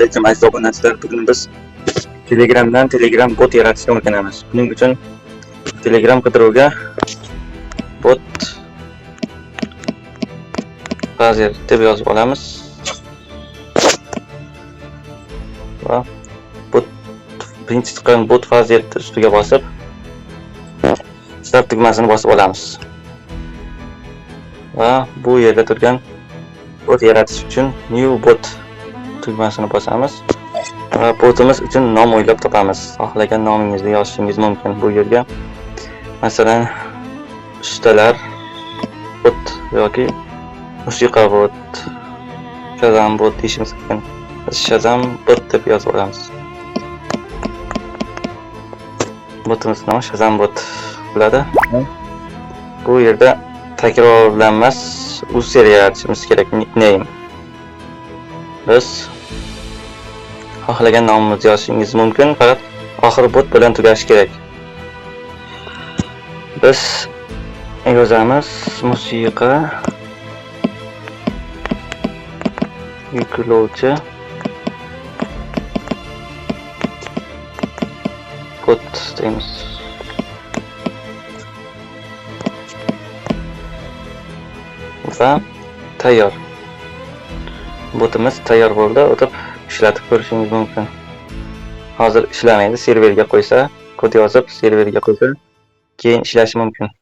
Alaykum aziz obunachilar. Bugun biz Telegramdan Telegram bot yaratishni o'rganamiz. Buning uchun Telegram qidiruvga bot Fazer deb yozib olamiz. Va bot birinchi chiqqan bot Fazer ustiga bosib start tugmasini bosib olamiz. Va bu yerda turgan bot yaratish uchun new bot tugmasini bosamiz. Va botimiz uchun nom o'ylab topamiz. Xohlagan nomingizni yozishingiz mumkin bu yerga. Masalan, ustalar bot yoki musiqa bot, Shazam bot deyishimiz mumkin. Biz Shazam bot deb yozib olamiz. Botimiz nomi Shazam bot bo'ladi. Bu yerda takrorlanmas user yaratishimiz kerak, nickname. Biz xohlagan nomimizni yozishingiz mumkin, faqat oxiri bot bilan tugashi kerak. Biz yozamiz musiqa yuklovchi bot deymiz. Va tayyor. Botimiz tayyor bo'ldi. O'tib ishlatib ko'rishingiz mumkin. Hozir ishlamaydi, serverga qo'ysa, kod yozib serverga qo'ysa, keyin ishlashi mumkin.